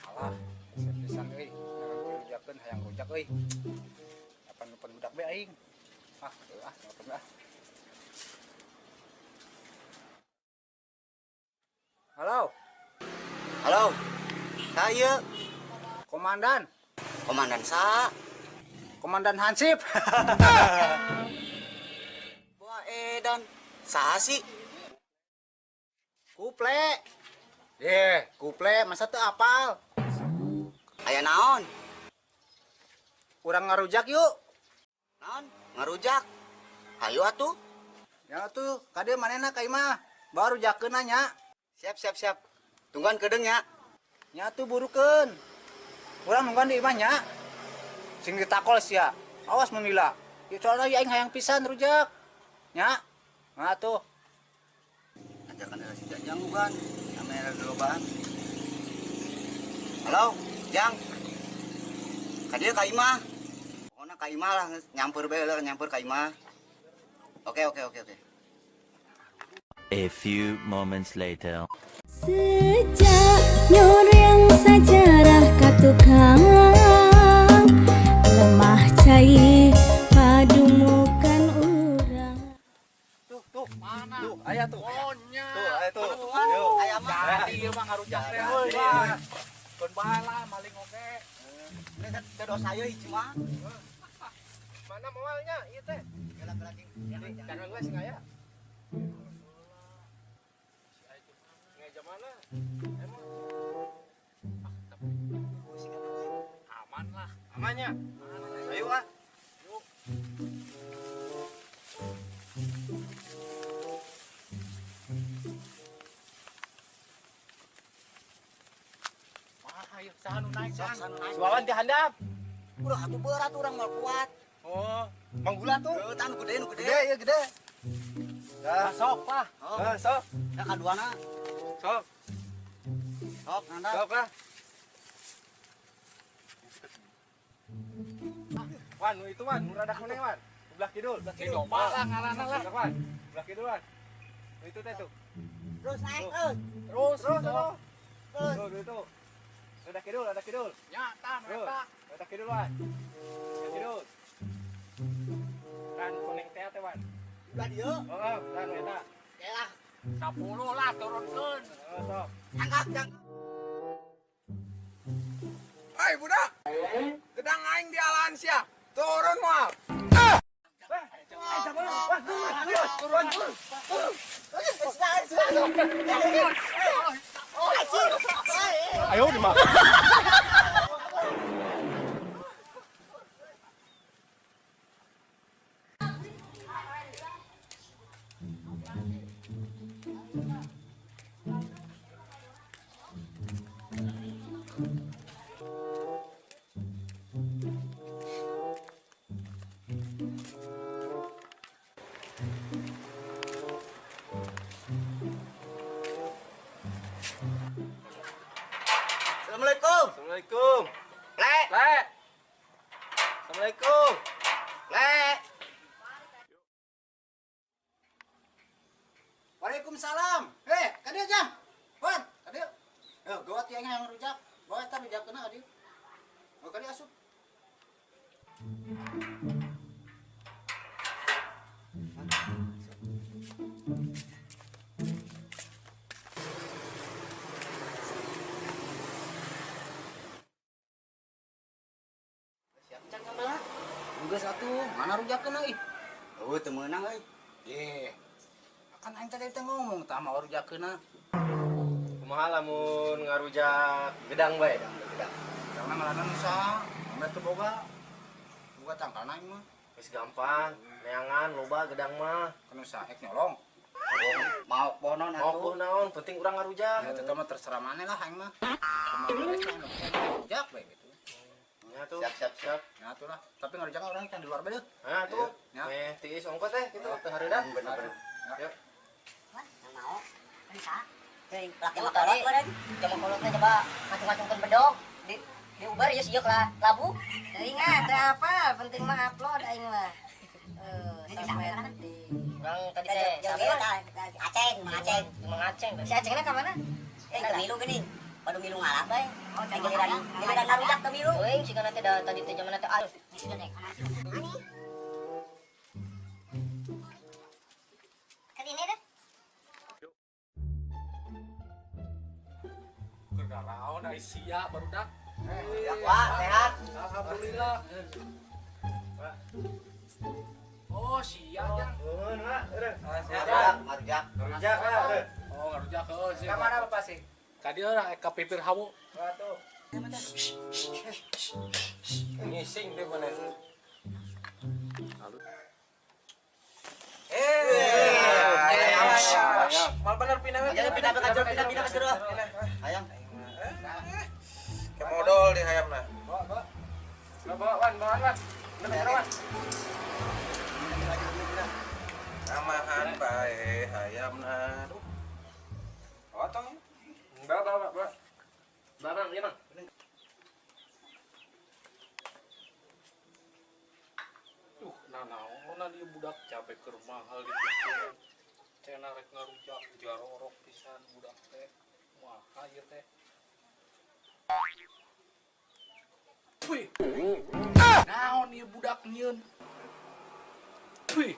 Alah, hese pisan euy. Jangan dirujakeun hayang rujak euy. Kapan lupa budak be aing. Ah, teu ah, nelpon ah. Halo, Halo. Saya komandan. Komandan sa. Komandan Hansip. Wah edan. Saha sih? Kuple. Eh, kuple masa teu apal? Aya naon? Urang ngarujak yuk. Naon? Ngarujak. Hayu atuh. Ya tuh, kade manehna ka imah. Baru rujakeun nya. Siap siap siap. Tungguan kedeung nya. Nya tuh burukeun. Urang nungguan di imah nya. Sing ditakol sia. Awas mun lila. Ya soalna aing hayang pisan rujak. Nya. Nah tuh. Ajakan heula si Jajang bukan. Namanya lobaan. Halo, Jang. Ka dieu ka imah. Pokona ka imah lah, nyamper bae lah, nyamper ka imah. Oke oke oke oke. A few moments later. Sejak nyoreng sajarah ka tukang lemah cai padumukan urang. Tuh, tuh, mana? Tuh, aya tuh. Oh, nya. Tuh, aya tuh. Yuk. Aya mah. Jadi ieu mah ngarujak teh euy. Wah. Keun bae lah maling oge. Ini teh dosa ieu hiji mah. Mana moalnya ieu teh? Gerak-gerak. Jangan gue sing aya. Sing aya mana? Emang Aman lah. amannya. Ayo ah. Yuk. Wah, ayo saha nu naik, Sok Jang? sanu naik. Suawan di handap. Udah atuh berat urang moal kuat. Oh, manggula tuh. Heuh, tah nu gede nu gede. Gede ya gede. Dah, Sok lah. Oh, ah, sok. ya kaduana. Sok, Sok nanda. sok lah. Wan, nu itu Wan, nu rada kuning Wan. Belah kidul, belah Sing kidul. loba lah ngaranna lah. Sok, Wan. Belah kidul Wan. Nu itu teh tuh. Terus naik terus. Terus, terus, terus. Terus. Tuh, itu. Rada kidul, rada kidul. Nya, tah nu Tuh, eta. rada kidul Wan. Rada kidul. Kan kuning teh teh Wan. Udah dieu. Oh, kan nu eta. Oke lah. 10 lah turunkeun. Oh, sok. Tangkap, Jang. Hai budak, gedang aing di alaan sia. Turun moal. Turun, turun. Ayo di mah. Assalamualaikum. Assalamualaikum. Le, Le. Assalamualaikum. le. Waalaikumsalam. Eh, ka dieu Jang. Wan, ka dieu. Eh, gawat ieu hayang rujak. Bawa eta rujakeunna ka dieu. Oh, ka dieu asup. Siap can sambelna? Geus atuh, mana rujakeunna ih? Eueuh teu meunang euy. Eh, kan aing tadi teh ngomong tah mau rujakeunna. Kumaha lamun ngarujak gedang bae? Gedang. Karena ngaranna nu saha? Mun teu boga. Boga tangkalna aing mah. Geus gampang, neangan loba gedang mah. Kan saha ek nyolong. Mau bonon Mau atuh. naon, penting urang ngarujak. Ya teteh mah terserah maneh lah aing mah. Kumaha bae aing rujak bae gitu. Ya tuh. Siap siap siap. Ya atuh lah, tapi ngarujak orang can di luar bae deuh. Nah tuh, Ya. meh tiis ongko teh gitu teu hareudang. Bener bener. Yuk. Mau bisa. Teuing. Laki Coba mah kolot tadi, meureun. coba kolotnya coba ngacung-ngacungkeun bedog di ubar ya sieu lah labu. Teuing ah, teu apa, penting mah upload aing mah. Eh, Ini sampai bisa, di Urang tadi teh Jeung siapa? eta si Aceng, Mang Aceng. Mang Aceng. Si Acengna ka mana? Eh, teu milu geuning. Padu milu ngalap bae. Oh, giliran giliran ngarujak teu milu. Euing sigana teh da tadi teh jamanna teh alus. Kan ini deh. Kegaraon ai sia barudak. Ya, Wak, sehat. Alhamdulillah. Oh, sia jang. Nuhun, Mak. Ngarujak, ngarujak. Ngarujak, Mak. Oh, ngarujak heuh sia. Ka mana Bapak sih? Ka dieu lah ka pipir hawu. Atuh. Ngising deh mana. Ayam. Mal bener pindah Pindah, pindah, pindah, pindah, pindah ke jero. Ayam. Kayak modal di hayamna. Bawa, bawa. Bawa, Wan, bawa, Wan. Pindah, pindah, Wan. Namahan bae hayamna. Aduh. Otong. Bawa, bawa, bawa. Bawa Bang, ieu Bang. Duh, nanaonan ieu budak cabe keur mahal dipikir. Cenah rek ngarujak jarorok pisan budak teh. Kumaha ieu teh? Wih. Naon ieu budak nyieun? Wih.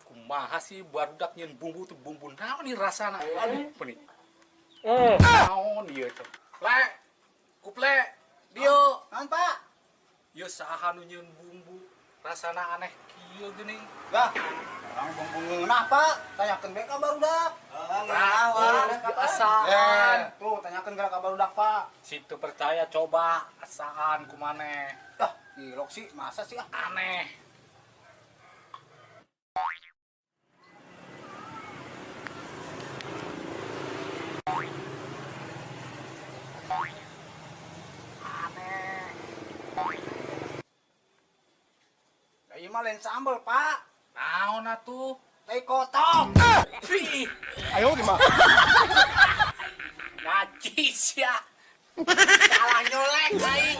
Kumaha sih barudak nyieun bumbu tuh bumbu naon ieu rasana? Aduh, penik. Naon ieu teh? Le, kuple, dieu. Naon, Pak? Ieu saha nu nyieun bumbu rasana aneh kieu geuning. Lah, urang bumbu ngeunah, Pak. Tanyakeun bae ka barudak. Wah, asaan. Tuh, tanyakeun ka barudak, Pak. Situ percaya coba asaan kumaneh. Dah, ilok sih, masa sih ah. Aneh. Lah, ieu mah lain sambel, Pak. Naon atuh? Tai kotok. Ih, Ayo di mah. najis ya. Salah nyolek aing.